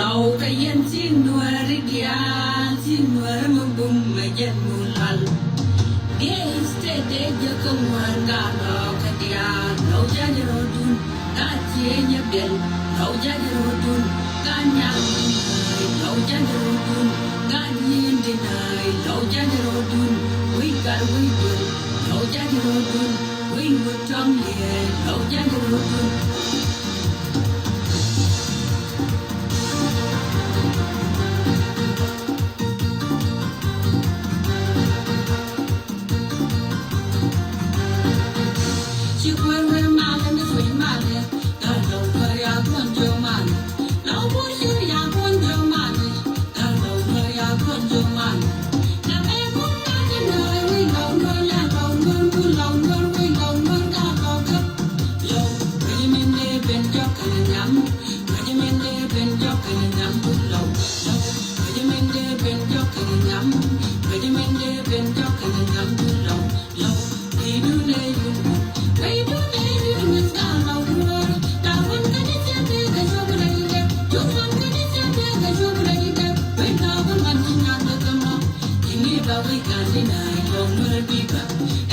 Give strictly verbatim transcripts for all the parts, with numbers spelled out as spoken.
Lɔw kä yɛn tin Nuääri diaal, tin Nuäär mi bum mi jɛn mu lal. Diɛ state dee jɛ kä ŋuan gaa lɔw kä diaal, lɔw ja̱ jɛ rɔɔdun. Gaa tiee nyɛ biɛl, lɔw ja̱ jɛ rɔɔdun. Gaa nyaŋ di na̱a̱y, lɔw ja̱ jɛ rɔɔdun. Gaa yien di na̱a̱y, lɔw ja̱ jɛ rɔɔdun. Wec gat wec duel, lɔw ja̱ jɛ rɔɔdun. Wec wut tɔŋ liɛɛl, lɔw ja̱ jɛ rɔɔdun. Ci kuer wee malɛ mi sueny malɛ, gal lɔw kuer ya kuɔn jɔ malɛ. Lɔw bur ci ya kuɔn jɔ malɛ, gal lɔw kuer ya kuɔn jɔ malɛ. La bɛ bun na ci nɔɔy wi̱i̱ lɔw nuɔr la lɔw nuɔr bun lɔw nuɔr wi̱i̱ lɔw nuɔr gal lɔw kɛ. Lɔw, wi̱i̱ min dee ben jɔk kɛnɛ nyam. Wi̱i̱ min dee ben jɔk kɛnɛ nyam bun lɔw. Lɔw, wi̱i̱ min dee ben jɔk kɛnɛ nyam. Wi̱i̱ min dee ben jɔk kɛnɛ nyam bun lɔw. Lɔw, wi̱i̱ dun dee yun bun. Wi̱i̱ dun dee yun bun gal lɔw nuɔr. Daa wun kɛnɛ ciɛ dee kɛ cop rɛy dee. Cop wun kɛnɛ ciɛ dee kɛ cop rɛy dee. Wi̱i̱ daa wun man ci nyan dee kɛ mɔ. Ji̱n i̱ ba wi̱i̱ gal di na̱a̱y lɔw nuɔr bi̱i̱ ba.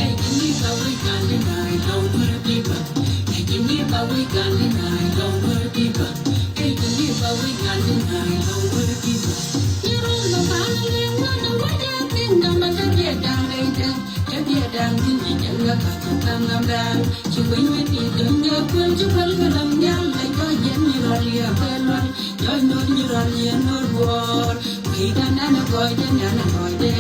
Ey, ji̱n i̱ ba wi̱i̱ gal di na̱a̱y lɔw nuɔr bi̱i̱ ba. Ey, ji̱n i̱ ba wi̱i̱ gal di na̱a̱y lɔw nuɔr bi̱i̱ ba. Ey, ji̱n i̱ ba wi̱i̱ gal di na̱a̱y lɔw nuɔr bi̱i̱ ba. Ni run lɔ ba ni liŋ wä ni wä dee pi̱n na ma te biɛ da̱ŋ rɛy dee. Te biɛ da̱ŋ di ni jɛn wä ka te ka̱m na bɛl. Ci wi̱ny wi̱ny ni döny dee kuel ci kuel kɛ dɔ̱ŋ diaal lɛ jɔ̱ɔ̱c jɛn ni rɔl yɛ kuel luɔl. Jɔ̱ɔ̱c nuɔr ni rɔl yɛ nuɔr buɔɔr. Wi̱i̱ dan dan ɛ gɔɔydɛ dan ɛ gɔɔydɛ.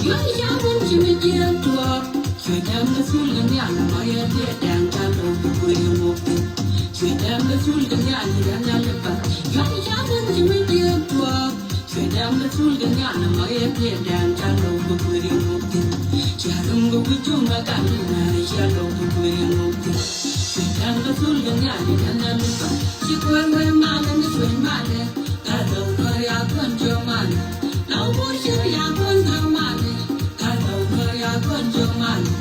Yuɔ̱c ca wun ci mi jiääk tuɔɔk. Cuɛ dɛm bä thul kɛ nhial mɔ yɛ diɛ dɛŋ ca lo̱w bi kueer muk thi̱n. Cuɛ dɛm bä thul kɛ nhial yɛ nhial i̱ bath. Yuɔ̱c ca wun ci mi jiääk tuɔɔk. Cuɛ dɛm bä thul kɛ nhial mɔ yɛ diɛ dɛŋ ca lo̱w bi kueer muk thi̱n. Cia rum kɛ wi̱c cuŋ bä gal ni na cia lo̱w bi kueer muk thi̱n. Cuɛ dɛm bä thul kɛ nhial yɛ nhial i̱ bath. Ci kueer wee malɛ ni cuɛ malɛ. Gal lɔw nuɔr ya kuɔn jɔ malɛ. Lɔw bur ci ya kuɔn jɔ malɛ. Gal lɔw nuɔr ya kuɔn jɔ malɛ.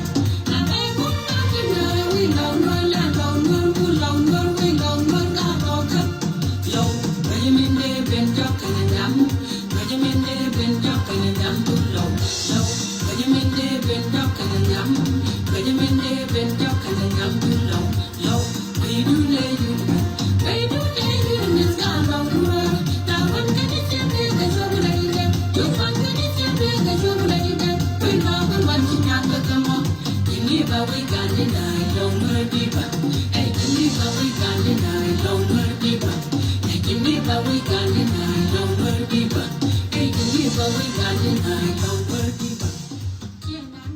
Na bɛ bun na ti nuɔr wi̱i̱ lɔw nuɔr la lɔw nuɔr bun lɔw nuɔr wi̱i̱ lɔw nuɔr gal lɔw kɛ. Lɔw, wi̱i̱ min dee ben jɔk kɛnɛ nyam. Wi̱i̱ min dee ben jɔk kɛnɛ nyam bun lɔw. Lɔw, wi̱i̱ min dee ben jɔk kɛnɛ nyam. Wi̱i̱ min dee ben jɔk kɛnɛ nyam bun lɔw. Lɔw, wi̱i̱ dun dee yun bun. Wi̱i̱ dun dee yun bun gal lɔw nuɔr. Daa wun kɛnɛ ciɛ dee kɛ cop rɛy dee. Cop wun kɛnɛ ciɛ dee kɛ cop rɛy dee. Wi̱i̱ lɔw wun wan ci nyan kɛ kɛ mɔ. Ji̱n i̱ ba wi̱i̱ gal di na̱a̱y lɔw nuɔr bi̱i̱ ba. Ey, ji̱n i̱ ba wi̱i̱ gal di na̱a̱y lɔw nuɔr bi̱i̱ ba. Ey, ji̱n i̱ ba wi̱i̱ gal di na̱a̱y lɔw nuɔr bi̱i̱ ba. Ey, ji̱n i̱ ba wi̱i̱ gal di na̱a̱y lɔw nuɔr bi̱i̱ ba.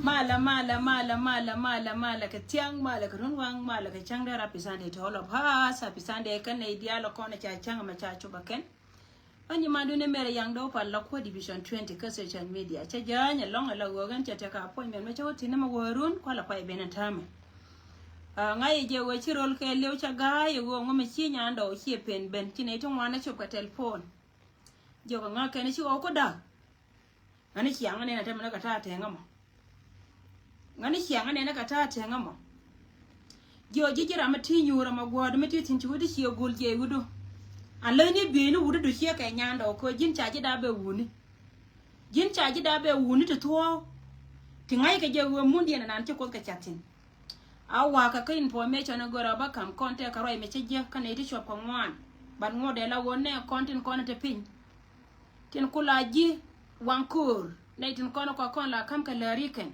Malɛ, malɛ, malɛ, malɛ, malɛ, malɛ kɛ thiaŋ, malɛ kɛ runwaŋ, malɛ kɛ cäŋ dee rap. Happy Sunday to all of us. Happy Sunday kɛn nɛy diaal ɔ kɔn ca cäŋ mɛ ca cop ɛ kɛn. Ɣän nyi mandun ɛ Mɛr Yaŋ Dɔw Pal la kuäär Division twenty kä social media. Cä jäny ɛlɔ̱ŋ ɛ la ɣöö ɣän cɛ tekɛ appointment mɛ cä wä thi̱n ni mɛ wä run kualɛ kuay ben ɛ täämɛ. Ah, ŋa̱c ɛ jɛ ɣöö ci rol kɛ liw cä ga̱a̱c ɛ ɣöö ŋɔ mɛ ci Nyan Dɔw ciɛ pen ben ci nɛy ti ŋuan ɛ cop kɛ telephone. Jiök ɛ ŋa̱ kɛn ci ɣɔw kä da̱k. Ŋäni ciaŋ ɛ nɛn ɛ tɛmɛ ni kɛ ta̱a̱ tɛŋä mɔ. Ŋäni ciaŋ ɛ nɛn ɛ kɛ ta̱a̱ tɛŋä mɔ. Jiɔ ji̱ ji̱ ram mi ti nyuur ram mi guɔ̱ɔ̱r mi ti thi̱n ci wut i̱ ciɛ go̱l jiɛc wut du. An läthni bieyni wut i̱ du ciɛ kɛ Nyan Dɔw kɛ ji̱n ca ji̱ da̱a̱ bɛ wuni. Ji̱n ca ji̱ da̱a̱ bɛ wuni ti thuɔ̱ɔ̱k. Ti ŋa̱ckɛ jɛ ɣöö mundiɛn ɛnan ci Kuoth kɛ ca̱t thi̱n. A wakä kä information in gör a bä ka̱m kɔn tɛk kɛ ruac mi cä jiäk kä nɛy ti cuɔp kɛ ŋuan. Ban ŋuɔ̱t dee la ɣöö nɛ kɔn tin kɔn te piny. Tin ku la ji̱ waŋ ko̱o̱r nɛy tin kɔn kɔ kɔn la ka̱m kɛ läri kɛn.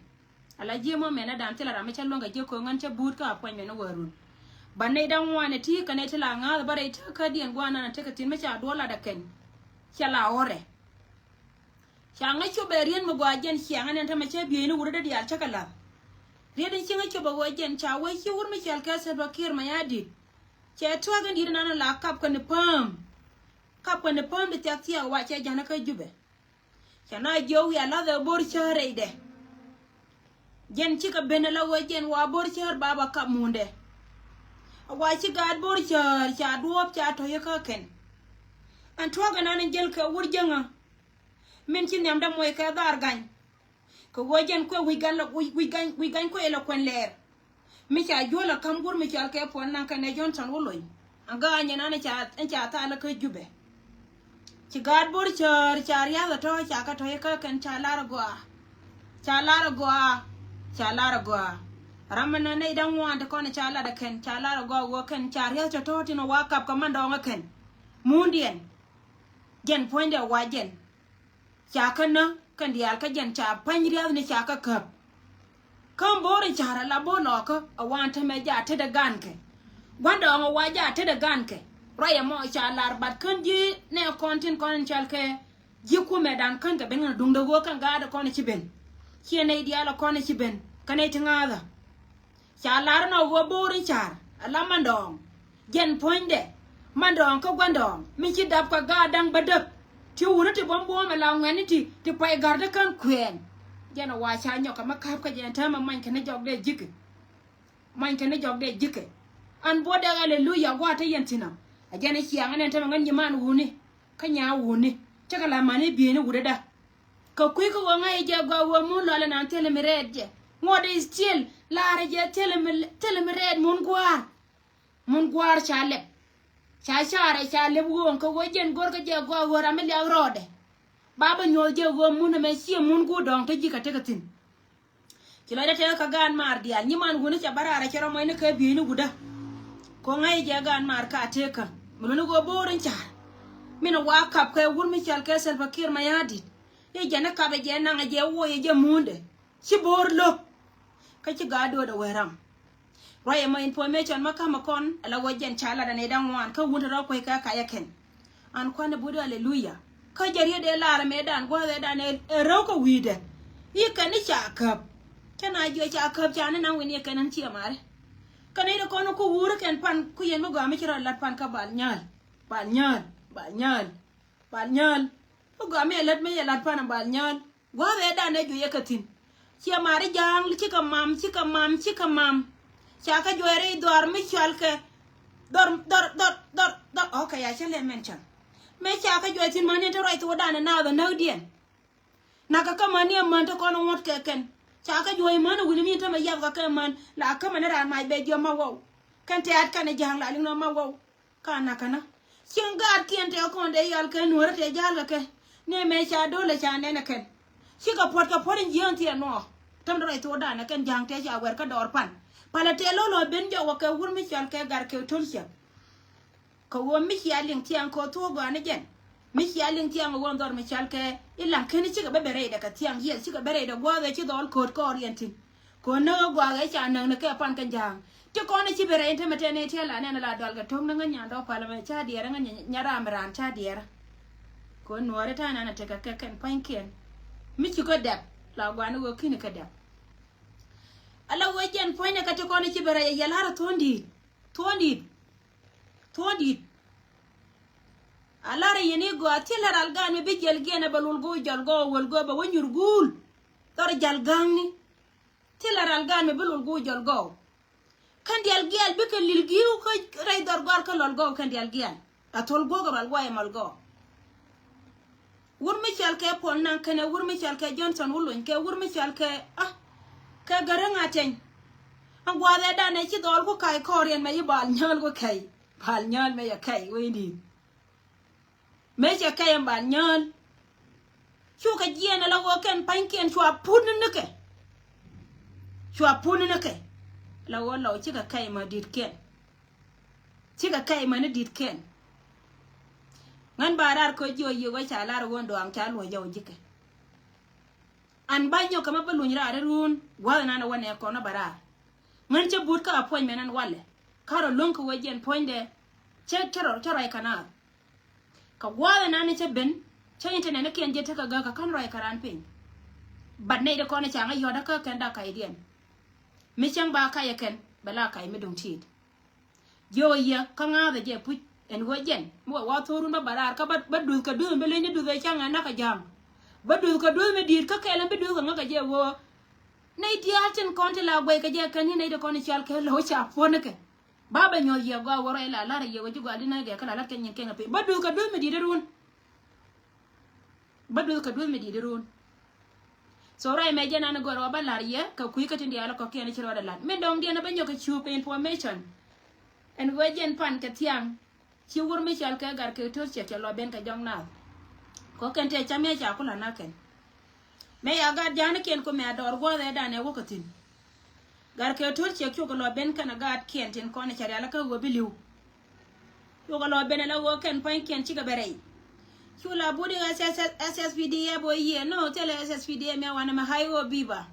Ala ji̱ mɔ mɛn a dan thilɛ ram mi cä luäŋ kɛ jiäk ko̱o̱ŋ ɣän cä buut kä appointment in wä run. Ban nɛy da̱ŋ ŋuan ɛ ti kɛ nɛy ti la ŋa̱th bä rɛy tekädiɛn guanan a tekɛ thi̱n mi ca duɔl lat ɛ kɛn. Cɛ la ɣɔrɛ. Ca ŋäc copɛ riet mi gɔaa jɛn ciaŋ ɛn ɛn tämɛ cä bieyni wut rɛt diaal cä kɛ la̱th. Riet in ci ŋäc copɛ ɣöö jɛn ca wee ci wut mi cɔal kɛ Salva Kiir Mayardit. Cɛ tuäk in di̱t ɛnan la kap kɛn pääm. Kap kɛn pääm ti thiak thiak wa cɛ ja̱n kä Jubɛ. Ca na jiök wiaa la̱th ɛ bo̱r cäär rɛydɛ. Jɛn cikɛ ben ala ɣöö jɛn wa bo̱r cäär baba kap mundɛ. A wa ci gaat bo̱r cäär ca duɔ̱ɔ̱p ca tɔ̱c kä kɛn. Ɛn tuäk ɛnan in jäl kɛ wur jäŋä. Min ci nhiamdä moc kɛ dhaar gany. Kɛ ɣöö jɛn kuɛ wi̱c gan la, wi̱c, wi̱c gan, wi̱c gan kuɛ la kuɛn lɛɛr. Mi ca juɔl a ka̱m guur mi cɔal kɛ puɔ̱n naŋ kɛnɛ Johnson Olony. Aŋkä a nyɛn an ca, ca thaal kä Jubɛ. Ci gaat Bor cäär ca riath ɛ tɔ̱, ca kɛ tɔ̱ ikä kɛn, ca lar ɛ gɔaa. Ca lar ɛ gɔaa. Ca lar ɛ gɔaa. Ram mi nä nɛy da̱ŋ ŋuan ti kɔn ca lar ɛ kɛn, ca lar ɛ gɔaa ɣöö kɛn ca riath tɔ̱ tɔ̱ tin wa kap kɛ man dɔɔŋ ɛ kɛn. Mundiɛn. Jɛn puɔ̱nydɛ wa jɛn. Ca kä nä kɛn diaal kä jɛn ca pa̱ny riath ni ca kä käp. Kä Bor in ca̱r ala Bor lɔkä a wan tämɛ ja tetdɛ gankɛ. Gua̱ndɔɔŋ a wa ja tetdɛ gankɛ. Ruac ɛmɔ ca lar, bat kän ji̱ nɛ kɔn tin kɔn in cɔal kɛ ji̱ kumɛ dan kän kɛ ben ŋän duŋdɛ ɣöö kɛn gaatdɛ kɔn ci ben. Ciɛ nɛy diaal a kɔn ci ben kä nɛy ti ŋa̱a̱thä. Ca lar nɔ ɣöö Bor in ca̱r ala Mandɔɔŋ. Jɛn puɔ̱nydɛ Mandɔɔŋ kä Gua̱ndɔɔŋ mi ci dap kɛ gaat da̱ŋ bädäk. Ti wuni ti buɔ̱m buɔ̱ɔ̱m ala ŋuɛ̈tni ti, ti pay ga̱rdä kän kuɛɛn. Jɛn a wa ca nyɔk kɛ mi ka̱p kä jɛn täämɛ many kɛn ni jɔk dee ji̱kɛ. Many kɛn ni jɔk dee ji̱kɛ. An buɔ̱t dee aleluya gua̱a̱t te yɛn thi̱n ɔ. A jɛn a ciaŋ ɛn ɛn täämɛ ŋän nyiman wuni. Kä nya wuni. Cä kɛ la mani bieyni wutdä. Kɛ kui̱ kä ɣöö ŋa̱c jɛ gɔaa ɣöö mun lɔlɛ nan thilɛ mi rɛɛt jɛ. Ŋuɔ̱t is still laarɛ jɛ thilɛ mi, thilɛ mi rɛɛt mun gua̱a̱r. Mun gua̱a̱r ca lɛp. Ca carɛ ca lɛp ɣööŋ kɛ ɣöö jɛn go̱rkɛ jɛ gɔaa ɣöö ram mi liak rɔɔdɛ. Ba bä nyuɔ̱th jɛ ɣöö mun ɛmɛ ciɛ mun guur dɔ̱ŋ te ji̱ kɛ tekɛ thi̱n. Ci lɔcdä tëëkä kɛ gaan maar diaal nyiman wuni ca bä raar a cɛ rɔ mɔcni kɛ bieyni wutdä. Kɛ ŋa̱c jɛ gaan maar ka tëëkä mi luni ɣöö Bor in ca̱r. Min a wa kap kɛ wur mi cɔal kɛ Salva Kiir Mayardit. I̱ jɛn i̱ kapɛ jɛ naŋɛ jɛ woyɛ jɛ muundɛ. Ci Bor lo̱k. Kä ci gaat do̱o̱dɛ wee ram. Ruac ɛmɔ information ma ka̱mä kɔn ala ɣöö jɛn ca lat anɛ da̱ŋ ŋuan kä wun te rɔ kuec kɛ kac ɛ kɛn. An kuanɛ but aleluya. Kä jɛ riet ëë lar mëëdan gua̱a̱th ëëdan ëë rɛw kä wi̱i̱dɛ. I̱ kɛn ni ca käp. Cä na jiɔ ca käp ca ni naŋ wi̱n i̱ kɛn ni ciɛ marɛ. Kɛn i̱ kɔn ku wuuri kɛn pan ku yɛn mi gɔaa mi ci rɔ lat pan kä Bal Nyääl. Bal Nyääl. Bal Nyääl. Bal Nyääl. Mi gɔaa mi ɛ lät mi yɛ lat pan Bal Nyääl. Gua̱a̱th ëëdan ëë juɔyɛ kɛ thi̱n. Ciɛ mari ja̱a̱ŋ cikɛ mam, cikɛ mam, cikɛ mam. Ca kɛ juɔy rɛy dhɔr mi cɔal kɛ dhɔr, dhɔr, dhɔr, dhɔr, dhɔr. Ok, ya cä lɛ mɛn cam. Mëë ca kɛ juɔy thi̱n mäni te ruac thokdan ɛ naath ɛ näkdiɛn. Nakä kä mäni ɛ män te kɔn ɛ ŋuɔ̱t kɛ kɛn. Ca kɛ juɔy män ɛ wi̱ni mi te mɛ yath kɛ kɛ män la kä mäni raan mac bɛ jiɔam ma wow. Kɛn tɛ̈t kɛn ɛ ja̱a̱ŋ la liŋ nɔ ma wow. Ka nakä nä cieŋ gaatkiɛn tɛ kɔn dee yal kɛ nuɔ̱ɔ̱rä tɛ ja̱a̱l kɛ kɛ. Ni mɛ ca do̱lɛ ca nɛn ɛ kɛn. Cikɛ puɔ̱t kɛ puɔ̱t in jiääŋ thiɛn nuɔ. Täm dee rɔy thokdan ɛ kɛn ja̱a̱ŋ tɛ ca wɛr kä dɔɔr pan. Palɛ tɛ lo̱l ɔ ben jɔk wä kɛ wur mi cɔal kɛ gar kɛ to̱l ciɛk. Kɛ ɣöö mi cia liŋ thiaŋ kɛ thuɔ̱k gɔaa ni jɛn. Mi cia liŋ thiaŋ ɣöö dhɔr mi cɔal kɛ i̱ laŋ keni cikɛ bä ben rɛydɛ kɛ thiaŋ yieth cikɛ bä rɛydɛ gua̱a̱th ɛ ci dhɔl kööt kɔɔr yɛn thi̱n. Kɛ ɣöö näk ɛ gua̱a̱th ɛ ca näk ni kɛ pan kɛ ja̱a̱ŋ. Ti kɔn i̱ ci ben rɛy in te mɛ tɛn i̱ tiɛl la nɛn la dual kɛ to̱k ni ŋä nyan dɔɔk palä mɛ ca diɛɛrä ŋä nya ram ran ca diɛɛrä. Kɛ ɣöö nuɔɔri ta̱a̱ nan a tekɛ kɛ kɛn pua̱nykiɛn. Mi ci kä dɛp la gua̱a̱ni ɣöö ki̱ni kä dɛp. Ala ɣöö jɛn pua̱nydɛ kä ti kɔn i̱ ci ben rɛy ɛ yɛ la̱r ɛ thuɔ̱ɔ̱ŋ di̱i̱t. Thuɔ̱ɔ̱ŋ di̱i̱t. Thuɔ̱ɔ̱ŋ di̱i̱t. A la̱rä yɛn i̱ gɔaa thilɛ ral gaan mi bi jiɛl giɛn ɛ bɛ lul go̱o̱k jɔl gɔɔk wäl gɔɔk bɛ wä nyur guul. Dhɔr jal ga̱a̱ŋni. Thilɛ ral gaan mi bi lul go̱o̱k jɔl gɔɔk. Kɛn diɛl giɛl bikɛ lil gi̱i̱w kä rɛy dhɔr gɔal kä lɔl gɔɔk kɛn diɛl giɛl. A thol guɔ̱k rual guay mɔl gɔɔk. Wur mi cɔal kɛ Puɔl Naŋ kɛnɛ wur mi cɔal kɛ Johnson Wulony kɛ wur mi cɔal kɛ, ah, kɛ Gäräŋ Ateny. Aŋ gua̱a̱th ɛ danɛ ci dhɔɔl ku ka̱c kɔɔriɛn mɛ yi Bal Nyääl ku kɛy. Bal Nyääl mɛ yɛ kɛy wee di̱i̱t. Mëë cɛ kɛy ɛn Bal Nyääl. Cukɛ jiɛɛn ala ɣöö kɛn pa̱nykiɛn cua put ni nikɛ. Cua put ni nikɛ. Ala ɣöö Lɔw cikɛ kɛy mɛ di̱i̱tkiɛn. Cikɛ kɛy mäni di̱tkiɛn. Ŋän ba raar kä jiɔ yiëë wee ca lar ɣöö dɔaŋ ca luɔ̱c jɔw ji̱kɛ. An ba nyɔk kɛ ma bä luny raar iruun gua̱th nan ɛ wä nɛ kɔn ɛ bä raar. Ŋän cä but kä appointment ɛn walɛ. Karɔ lo̱ŋ kɛ wee jiɛn puɔ̱nydɛ. Cä, cä rɔ, cä rɔy kɛ naath. Kɛ gua̱a̱th ɛnan cä ben cä internet ni kiɛn ji̱ tekɛ gäk kɛ kän ruac kɛ raan piny. But nɛy ti kɔn ca ŋä yɔ̱t kä kɛn dak kac diɛn. Mi cäŋ ba kac ɛ kɛn bɛ la kac mi duŋ ti̱i̱t. Jiök ɛ yɛ kä ŋa̱a̱th ɛ jɛ puc ɛn ɣöö jɛn mi wä wa thorun bä bä raar kä bä, bä duth kɛ duth mi leny ni duth ɛ cäŋ ɛ nak kɛ ja̱a̱ŋ. Bä duth kɛ duth mi di̱i̱t kä kɛl ɛn bi duth kɛ ŋäk kɛ jɛ ɣöö nɛy diaal tin kɔn ti la guɛy kɛ jɛ kɛn ni nɛy ti kɔn i̱ cal kɛ lo̱c ca puɔ̱n ni kɛ. Ba bɛ nyuɔ̱th yɛ gɔaa wä ruac la la̱r a yɛ wä ji̱ gɔaa di nä gɛ kä la la̱t kɛ nyin kɛn a piny. Bä duth kɛ duth mi di̱t irun. Bä duth kɛ duth mi di̱t irun. So ruac mɛ jɛ nan gɔr wä bä la̱r yɛ kɛ kui̱ kä tin diaal kɔ̱kiɛn ci rɔɔdɛ la̱t. Min dɔ̱ŋ diɛn bä nyɔk kɛ cuup kɛ information. Ɛn ɣöö jɛn pan kɛ thiaŋ. Ci wur mi cɔal kɛ gar kɛ to̱r ciɛ cɛ lɔ ben kɛ jɔŋ naath. Kɔ kɛn tɛ cam yɛ ca kula na kɛn. Mɛ ya gaat ja̱a̱n kiɛn ko mɛ a dɔɔr gua̱a̱th ɛ dan ɛ wä kä thi̱n. Gat kɛ to̱r ciɛk cuk lɔ ben kɛn a gaat kiɛn tin kɔn cɛ rial kä wä bi li̱w. Cuk lɔ ben ɛ la wä kɛn pa̱ny kiɛn cikɛ bɛ rɛy. Cu la budi ɛ S S P D F bɔ yiɛ nɔ thilɛ S S P D F mɛ wanɛ mɛ hay wä biba.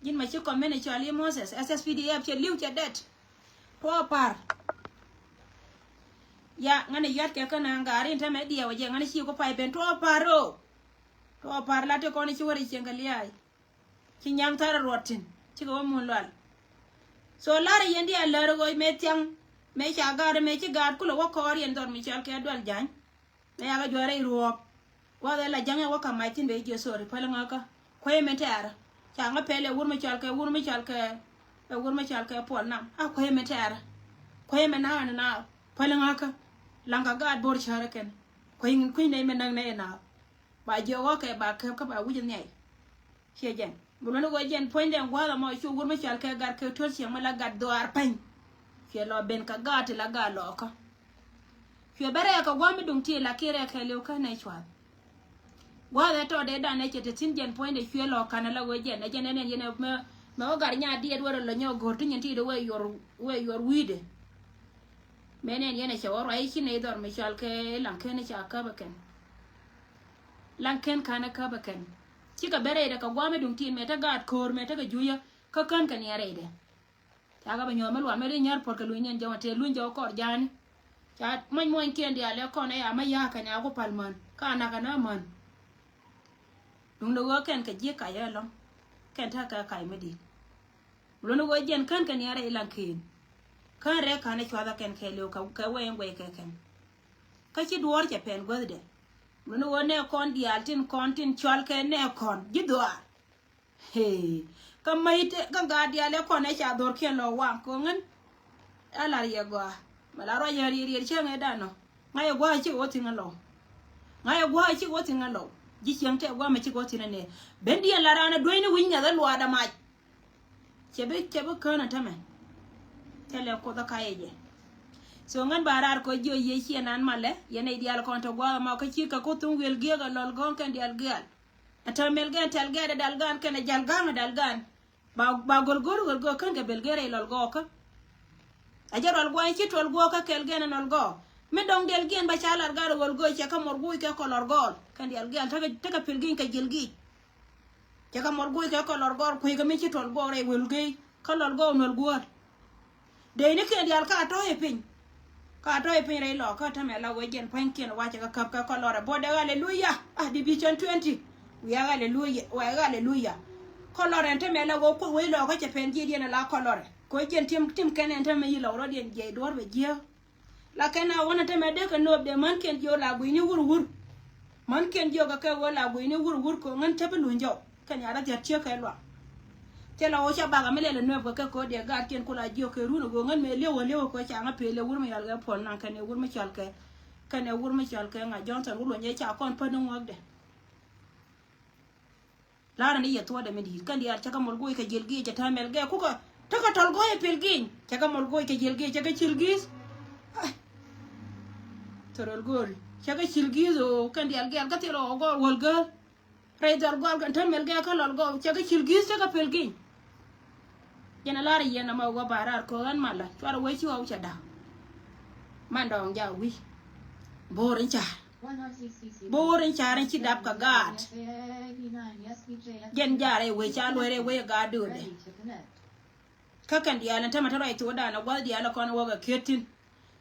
Ji̱n ma ci kɔmini cɔal i̱ Moses, S S P D F cɛ li̱w cɛ dɛt. Tuɔɔk pa̱r. Ya ŋäni yuatkɛ kä na ŋa̱r in tämɛ diɛw jɛ ŋäni ci ku pay ben tuɔɔk pa̱r ro. Tuɔɔk pa̱r la ti kɔn ci wä ri cieŋ kɛ lia̱a̱. Ci nyaŋ thar ruɔt thi̱n cikɛ wä mun lual. So lar yɛn diaal lär ɣöö mëë thiaŋ mëë ca gaat mëë ci gaat kulɛ wä kɔɔr yɛn dhɔr mi cɔal kɛ dual ja̱ny. Ɛ yakä juɔ̱ɔ̱r rɛy ruɔ̱ɔ̱p. Gua̱th ɛ la ja̱ŋ ɛ wä ka̱m mac thi̱n bɛ ji̱ jiɛ sori päl ŋäkä. Kuey mi tɛɛrä. Ca ŋä pɛl ɛ wur mi cɔal kɛ wur mi cɔal kɛ ɛ wur mi cɔal kɛ puɔl nam a kuey mi tɛɛrä. Kuey mi naak ɛn naak päl ŋäkä. Laŋ kɛ gaat bo̱r cäärä kɛn kuey kuey nɛy mi näk nɛy ɛ naak. Ba jiɛ ɣɔ̱kɛ ba käp kä ba wi̱c ɛ nhiay. Ciɛ jɛn mi luɔ̱ni ɣöö jɛn puɔ̱nydɛ gua̱a̱th ɛmɔ cu wur mi cɔal kɛ gat kɛ tuɔ̱l ciɛŋ mi la gat dhuaar pɛny. Cuɛ lɔ ben kä gaat ti la gaat lɔɔkä. Cuɛ bɛ rɛɛk kɛ gua̱a̱th mi duŋ ti la kiɛ rɛɛk kɛ liw kä nɛ cua̱th. Gua̱a̱th ɛ tɔɔdɛ dan ɛ cɛ te thi̱n jɛn puɔ̱nydɛ cuɛ lɔ ka̱n ɛ la ɣöö jɛn ɛ jɛn ɛ nɛn yɛn ɛ mɛ mɛ wä gat nyaat diɛt wä rɛ lɔ nyɔk go̱r ti nyin ti dee wee yuɔr wee yuɔr wi̱i̱dɛ. Mɛ nɛn yɛn ɛ cɛ wä ruac ci nɛ idhɔr mi cɔal kɛ laŋ ken ɛ ca käp ɛ kɛn. Laŋ ken ka̱n ɛ käp ɛ kɛn. Cikɛ ben rɛydɛ kɛ gua̱a̱m ɛ duŋ tin mɛ te gaat ko̱o̱r mɛ te kɛ juiyä kä kän kɛ niɛn rɛydɛ. Ca kɛ bɛ nyuɔ̱th mi luam mi ri nyär puɔ̱t kɛ luny niɛn jɔw tëë luny jɔw kɔr ja̱a̱ni. Ca muɔny muɔny kiɛn diaal ɛ kɔn ɛ ya mi ya̱a̱ kɛn ya ku pal män ka nak kɛn ɛ män. Duŋdɛ ɣöö kɛn kɛ ji̱ kac ɛ lɔ̱ŋ kɛn te kɛ kac mi di̱i̱t. Luni ɣöö jiɛn kän kɛ niɛn rɛy laŋ ken. Kän rɛy ka̱n ɛ cua̱th ɛ kɛn kɛɛliw kɛ wee in guɛy kɛ kɛn. Kä ci duɔ̱ɔ̱r cɛ pɛn guäthdɛ. Luni ɣöö nɛ kɔn diaal tin kɔn tin cɔal kɛ nɛ kɔn ji̱ dhuaar. Hee. Kä mäc te kä gaat diaal ɛ kɔn ɛ ca dhorkiɛn lɔ waŋ ko̱ŋän. Ɛ lar yɛ gɔaa mɛ la ruac yɛ riɛr riɛr cäŋ ɛ danɔ. Ŋa̱c ɛ gua̱a̱c cikɛ wä thi̱n ɛ lɔw. Ŋa̱c ɛ gua̱a̱c cikɛ wä thi̱n ɛ lɔw. Ji̱ cieŋ tɛ gua̱a̱c mɛ cikɛ wä thi̱n ɛ nɛ. Ben diɛn la raan ɛ duenyni wi̱c nyɛth ɛ luaadɛ mac. Cɛ bi cɛ bi kään ɛ tämɛ. Thilɛ kuoth ɛ ka̱yɛ jɛ. So ŋän ba raar kɔ jiɔ yiëë ciɛ nan malɛ yɛn ɛ diaal kɔn tɔ gua̱a̱k ɛmɔ kä ci kɛ kuoth thum wiël giɛk ɛ lɔl gɔ̱o̱ŋ kɛn diaal giaal. Ɛ täämɛl gɛn tɛl gɛɛt ɛ dal gan kɛn ɛ jal ga̱a̱ŋ ɛ dal gan. Ba ba gɔl go̱r gɔl go̱r kän kɛ bel gɛr ɛ lɔl gɔɔkä. Ɛ jɛ rual gua̱a̱ny ci tuɔl guɔɔkä kɛl gɛn ɛ lɔl gɔɔ. Mi dɔ̱ŋ diɛl giɛn ba ca lar gar ɛ gɔl go̱o̱c cɛ kä mɔr guuc kɛ kɔlɔr gɔɔl kɛn diaal giaal tekɛ tekɛ pil giny kɛ jiɛl giic. Cɛ kɛ mɔr guuc kɛ kɔlɔr gɔɔl kui̱ kɛ mi ci tuɔl guɔɔk rɛy wël gey kä lɔl gɔɔk nuɔl guɔ̱ɔ̱r. Dee ni kiɛn diaal ka tɔ̱ i̱ piny. Ka tɔ̱ i̱ piny rɛy lɔɔkä tämɛ la wee jiɛn pua̱nykiɛn wacɛ kɛ käp kɛ kɔlɔrɛ buɔt dee aleluya. Ah, division twenty. Wiak aleluya wiak aleluya. Kɔlɔrɛ ɛn tämɛ la wee kuoth wee lɔɔkä cɛ pɛn jiɛdiɛn ala kɔlɔrɛ. Kɛ wee jiɛn tim tim kɛn ɛn tämɛ yi lɔk rɔ̱diɛn jiɛc duɔ̱ɔ̱r bɛ jiääk. La kɛn a wänä tämɛ dee kɛ nööp dee mänkiɛn jiök la guiyni wur wur. Mänkiɛn jiök kɛ kɛ ɣöö la guiyni wur wur kɛ ɣöö ŋän te bi luny jɔw kɛn ya̱r a thia̱t ciek kɛ luaŋ. Thilɛ ɣöö ca bak a mi lɛl ɛ nööp kɛ kɛ kɛ ɣöö dee gaatkiɛn ku la jiök kɛ run ɛ ɣöö ŋän mëë li̱w ɛ li̱w ɛ kɛ ɣöö ca ŋä peel ɛ wur mi yɔal kɛ puɔl naŋ kɛn ɛ wur mi cɔal kɛ kɛn ɛ wur mi cɔal kɛ ŋa̱c Johnson wur luɔ̱ny ɛ ca kɔn pät ni ŋuäkdɛ. La̱rä ni yɛ thuɔ̱ɔ̱dɛ mi di̱i̱t kɛn diaal cä kä mɔl go̱o̱c kɛ jiɛl giic cɛ täämɛl gɛɛ kukä. Tekɛ tɔl go̱o̱c ɛ pil giic cɛ kä mɔl go̱o̱c kɛ jiɛl giic cɛ kä cil giic. Ai. Thorol go̱o̱l cɛ kä cil giic ɣöö kɛn diaal gɛɛl kä thil ɣɔw gɔɔl wäl gääl. Rɛy dhɔl gɔɔl kɛn täämɛl gɛɛ kä lɔl gɔɔl cɛ kä cil giic cɛ kä pil giic. Jɛn a lar yɛn ɛmɔ wä ba raar kɔ ɣän malä cuarɛ wee ci ɣɔw cɛ da̱k. Man dɔɔŋ ja wi̱c. Bo̱o̱r in ca̱r. Bo̱o̱r in ca̱r in ci dap kɛ gaat. Jɛn jaarɛ wee ca luɛɛrɛ wee gaat do̱o̱dɛ. Kä kɛn diaal in tämɛ te ruac thokdan a gua̱th diaal a kɔn wä kɛ kiet thi̱n.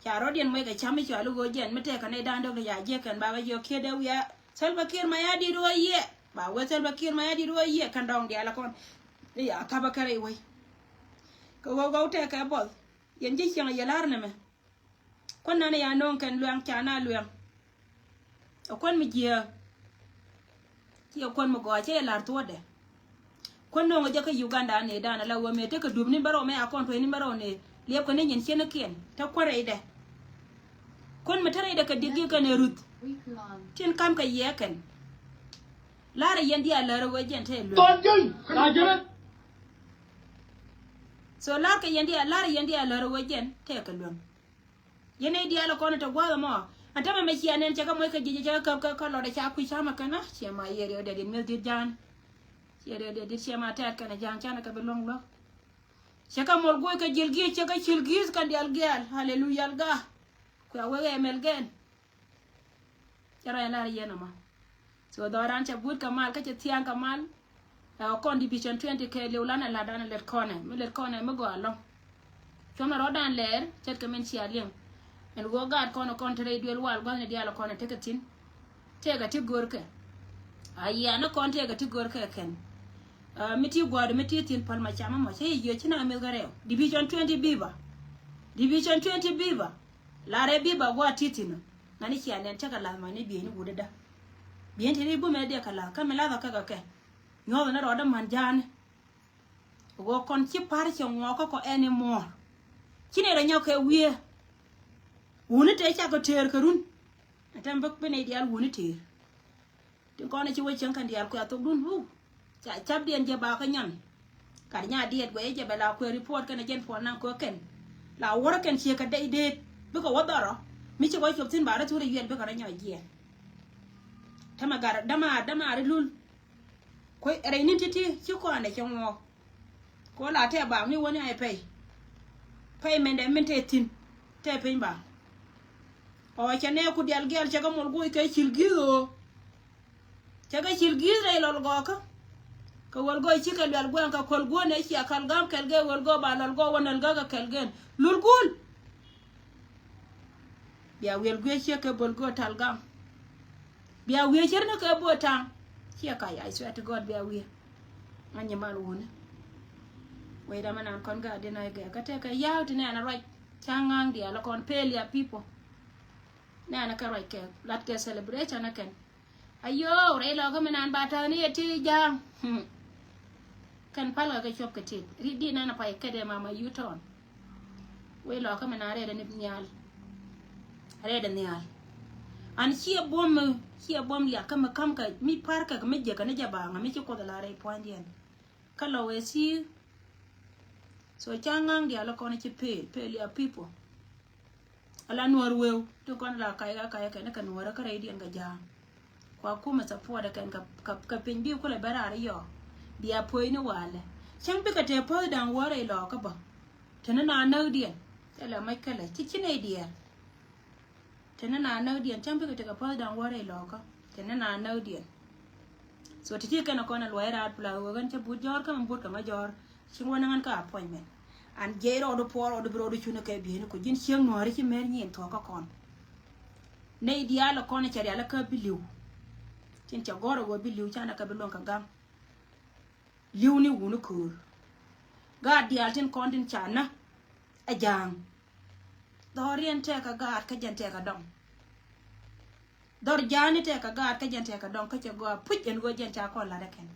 Ca rɔ̱diɛn muec kɛ cam mi cɔal i̱ ɣöö jɛn mi tɛkɛ nɛy da̱a̱n dɔ̱k ti ca jiɛk kɛn ba bä jiök kiet dee wiaa. Salva Kiir Mayardit ɣöö yiɛ ba wee Salva Kiir Mayardit ɣöö yiɛ kɛn dɔ̱ŋ diaal a kɔn. I̱ a ka̱pä kärɛ i̱ wec. Kɛ ɣöö ɣɔw tɛkɛ buɔth yɛn ji̱ cieŋ a yɛ la̱r nɛmɛ. Kuän nan ya no̱o̱ŋ kɛn luɛŋ ca na luɛŋ. Ɛ kuän mi jiääk. Ci ɛ kuän mi gɔaa cɛ yɛ la̱r thuɔ̱ɔ̱dɛ. Kuän no̱o̱ŋ ɛ jɛ kä Uganda ni dan ala wä mëë tekɛ dup ni bärɔw mëë a kɔn tuɔ̱c ni bärɔw ni liɛpkɛ ni nyin cienikiɛn te kuän rɛydɛ. Kuän mi te rɛydɛ kɛ di̱k gi̱i̱k kɛn ɛ ruth. Tin ka̱m kɛ yiɛɛkɛn. La̱rä yɛn diaal lärä wee jɛn te luɛŋ. So la̱rkɛ yɛn diaal la̱rä yɛn diaal lärä wee jɛn te kɛ luɛŋ. Yɛn nɛy diaal ɛ kɔn ɛ te gua̱a̱th ɛmɔ. Ɛn tämɛ mɛ cia nɛn cɛ kɛ moc kɛ ji̱ cɛ kɛ käp kɛ lɔt ɛ ca kui̱ camɛ kɛn a ciɛ ma yiëë riɛw dɛdit mi̱eth dit ja̱a̱n. Ciɛ riɛw dɛdit ciɛ ma tɛɛt kɛn ɛ ja̱a̱n canɛ kɛ bi luäŋ luäk. Cɛ kɛ mol guɔc kɛ ji̱l gi̱i̱c cɛ kɛ ci̱l gi̱i̱c kɛn diaal giaal. Haleluya alga. Kuɛ a wek ɛ mɛl gɛn. Cɛ rɔ yɛn lar yɛn ɔmɔ. So dhɔran cɛ but kɛ mal kä cɛ thiaŋ kɛ mal. Ɛ kɔn division twenty kɛ liw lan ɛ lat dan ɛ lɛt kɔnɛ mi lɛt kɔnɛ mi gɔaa lɔŋ. Cuɔmɛ rɔ̱dan lɛɛr ce̱tkɛ min cia liŋ. Ɛn ɣöö gaat kɔn ɛ kɔn te rɛy duël wal gua̱thni diaal ɛ kɔn ɛ tekɛ thi̱n. Tëëkɛ ti görkɛ. A yian ɛ kɔn tëëkɛ ti görkɛ kɛn. Ɛ mi ti gua̱a̱r mi ti thi̱n päl ma camä mɔ cä yɛ yiëë ci na mith kä rɛw. Division twenty biba. Division twenty biba. Larɛ biba gua̱a̱r ti thi̱n ɔ. Ŋani cia nɛn cä kɛ lath ma ni bieyni wut dädä. Bieyni te ri bumɛ diɛ kɛ lath kä mi lath ɔ kɛ kɛ kɛ. Nyuɔth ni rɔɔdä man ja̱a̱ni. Ɣöö kɔn ci pa̱r cɛ ŋuɔɔkä kɔ ɛn imuɔɔr. Ci nɛy rɔ nyɔk kɛ wiee. Wuni te cakɔ tëër kɛ run. Ɛn tɛm bä bi nɛy diaal wuni tëër. Tin kɔn ci wä cieŋ kɛn diaal kuɛ a thokdun wuu. Ca capdiɛn jɛ ba kä nyɔn. Kat nya diɛt guɛ jɛ bɛ la kuɛ report kɛn a jɛn puɔl naŋ kɛ kɛn. La wärä kɛn ciek kɛ dɛy deet bikɛ wä dhɔrɔ. Mi ci wä cop thin ba rɔ thurɛ yuɛl bikɛ rɔ nyɔc jiɛn. Tämɛ gat däma däma ri lul. Kuec rɛy ni̱n ti̱ti̱ ci kɔn ɛ cɛ ŋuɔɔk. Ko la tɛ bak ni wäni a pay. Pay mɛn dɛ min tɛ thi̱n tɛ piny bak. Ɔ cɛ nɛ ku dial gial cɛ kɛ mol guɔc kɛ cil gi̱th ɣöö. Cɛ kɛ cil gi̱th rɛy lɔl gɔɔkä. Kɛ wäl gɔɔy cikɛ luɛl guɛŋ kɛ kuäl guɔ̱n ɛ cia kal gam kɛl gɛ wäl gɔɔ ba lɔl gɔɔ wä näl gäk kɛ kɛl gɛn lul gul. Bia wiel guiec ciek kɛ böl göö tal gam. Bia wiec cir ni kɛ böö taŋ. Ciɛ kac, I swear to God, bia wiec. Ŋa nyi mal wuni. Wecdä mi nan kɔn gaa di nɔy gɛ kä tekɛ yaw ti nɛn a ruac. Ca ŋa̱ŋ diaal kɔn pel ya people. Nɛn a kɛ ruac kɛ lat kɛ celebration a kɛn. Ayoo, rɛy lɔkä mi nan ba täni yɛ ti ja̱a̱ŋ. Hmm. Kɛn pal kɛ kɛ cuɔp kɛ tit ri di nan a pay kɛdɛ mama yuton. Wec lɔkä mi nan rɛɛdɛ ni nhial. Rɛɛdɛ nhial. An ciɛ buɔm mi ciɛ buɔm liak kä mi kam kɛ mi par kɛ mi jɛ kɛ ni jɛ ba ŋa mi ci kuɔth la rɛy pua̱nydiɛn. Kä lɔ wee si. So ca ŋa̱ŋ dial kɔn ci pel pel ya people. Ala nuɔr weu ti kɔn la kac ka kac kɛn kɛ nuɔr kä rɛy diɛn kɛ ja̱a̱ŋ. Kua kumɛ support kɛn kɛ kɛ piny bi kulɛ bɛ raar yɔ. Bia puɔ̱ny ni walɛ cäŋ bikɛ te päth da̱ŋ wä rɛy lɔ kä bä. Te ni na näk diɛn. Te lɛ mac kɛ lɛ ci ci nɛy diɛɛr. Te ni na näk diɛn cäŋ bikɛ te kɛ päth da̱ŋ wä rɛy lɔ kä te ni na näk diɛn. So ti ti kɛn kɔn a luɔy raar pla wä kɛn cä but jɔr kä mɛ but kɛ mɛ jɔr. Cin wä ni ŋän kä appointment. An jiɛc rɔɔdu puɔr rɔɔdu bi rɔɔdu cuni kɛ bieni ku ji̱n cieŋ nuɔ̱ɔ̱ri ci mer nyin thuɔ̱k kä kɔn. Nɛy diaal kɔn cɛ rial kä bi li̱w. Tin cɛ gɔr a wä bi li̱w canɛ kɛ bi luɔ̱ŋ kɛ gaŋ. Li̱w ni wuni köör. Gaat diaal tin kɔn tin ca nä. Ɛ ja̱a̱ŋ. Dhɔriɛn tɛk kɛ gaat kä jɛn tɛk kɛ dɔŋ. Dhɔr ja̱a̱ni tɛk kɛ gaat kä jɛn tɛk kɛ dɔŋ kä cɛ gɔaa puc ɛn ɣöö jɛn ca kɔn lat ɛ kɛn.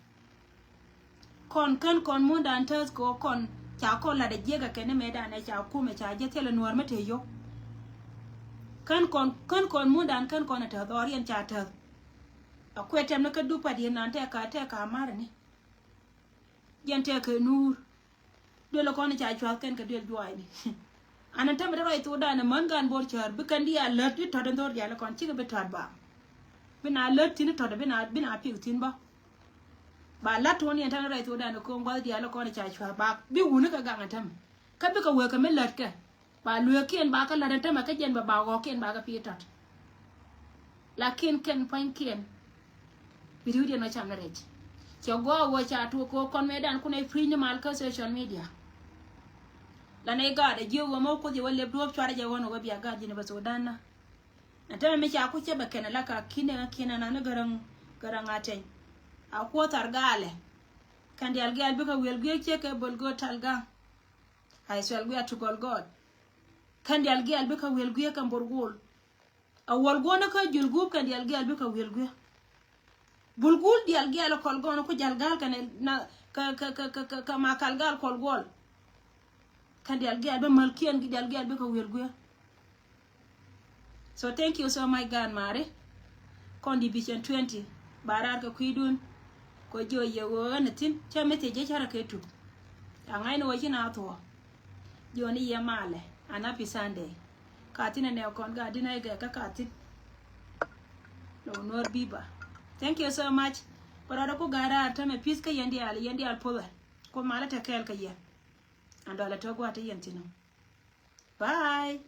Kɔn kän kɔn mundan täth kɛ ɣöö kɔn ca kɔn lat ɛ jiɛk ɛ kɛn ni mëëdan ɛ ca kumɛ ca jiɛ thilɛ nuɔ̱ɔ̱r mi te yio̱k. Kän kɔn kän kɔn mundan kän kɔn ɛ täth ɣɔriɛn ca täth. A kuɛ tɛm ni kä dup pat yɛn nan tɛk ka tɛk ka marɛ ni. Jɛn tɛk kɛ nuur. Duel kɔn ca cuath kɛn kɛ duel juaacni. An an tämɛ dee ruac thokdan män gan bor cär bi kɛn di a lät di tɔt in dhor dial kɔn cikɛ bi tɔt ba. Bi na lät thin tɔt bi na bi na piek thin bä. Ba lät tuɔn yɛn tämɛ ruac thokdan ko̱o̱ŋ guath dial kɔn ca cuath ba bi wuni kɛ gaŋ an tämɛ. Kä bikɛ wek kɛ mi lät kɛ ba lueekiɛn ba kä lät an tämɛ kä jɛn bɛ ba ɣɔɔkiɛn ba kɛ pi̱i̱ tɔt. Lakin kɛn pua̱nykiɛn bi ri̱wdiɛn wä cam ni rɛc. Cɛ gɔaa wä ca tuɔk kɛ wä kɔn mëëdan kun ɛ piny ni mal kä social media. Lanɛ i̱ gaat ɛ jiök wä mɛ wä kuoth yɛ wä lep duɔ̱ɔ̱p cuarɛ jɛ ɣɔn wä bia gaat ji̱n bä thokdan na. Ɛn tämɛ mi ca ku cɛ bɛ kɛn ala ka ki̱n ɛ ki̱n ana ni gäräŋ gäräŋ a tɛny. A kuɔth thar gaalɛ. Kɛn diaal giaal bikɛ wi̱el gui̱i̱k ciek kɛ böl gööt tal ga̱a̱ŋ. A Ithɛrɛl gui̱i̱k a ti gɔl gɔɔt. Kɛn diaal giaal bikɛ wi̱el gui̱i̱k kɛ bor go̱o̱l. A wäl guɔ̱n kä jul gup kɛn diaal giaal bikɛ wi̱el gui̱i̱k. Bul gul diaal giaal kɔl gɔɔn ku jal gaal kɛn na kɛ kɛ kɛ kɛ kɛ ma kal gaal kɔl guɔl. Kɛn diaal giaal bi mal kiɛn diaal giaal bikɛ wi̱el gui̱i̱k. So thank you so much gan mari. Kɔn division twenty ba raar kɛ kui̱dun. Kɔ jiɔ yɛ ɣöö ɣän thi̱n cä message jɛ cä rɛ kɛ tup. A ŋa̱cni wä ci na thuɔ̱ɔ̱. Jiɔni yɛ malɛ an happy Sunday. Ka thi̱n ɛnɛ kɔn ka di̱n a yɛ gɛ kä ka thi̱n. Lɔ Nuɔr biba. Thank you so much. Bä rɔɔdɛ ku ga̱a̱r raar tämɛ pi̱th kä yɛn diaal, yɛn diaal puɔ̱thɛ. Ku malä te kɛɛl kä yɛn. An dɔalɛ tɔ̱ gua̱a̱t te yɛn thi̱n ɔ. Bye.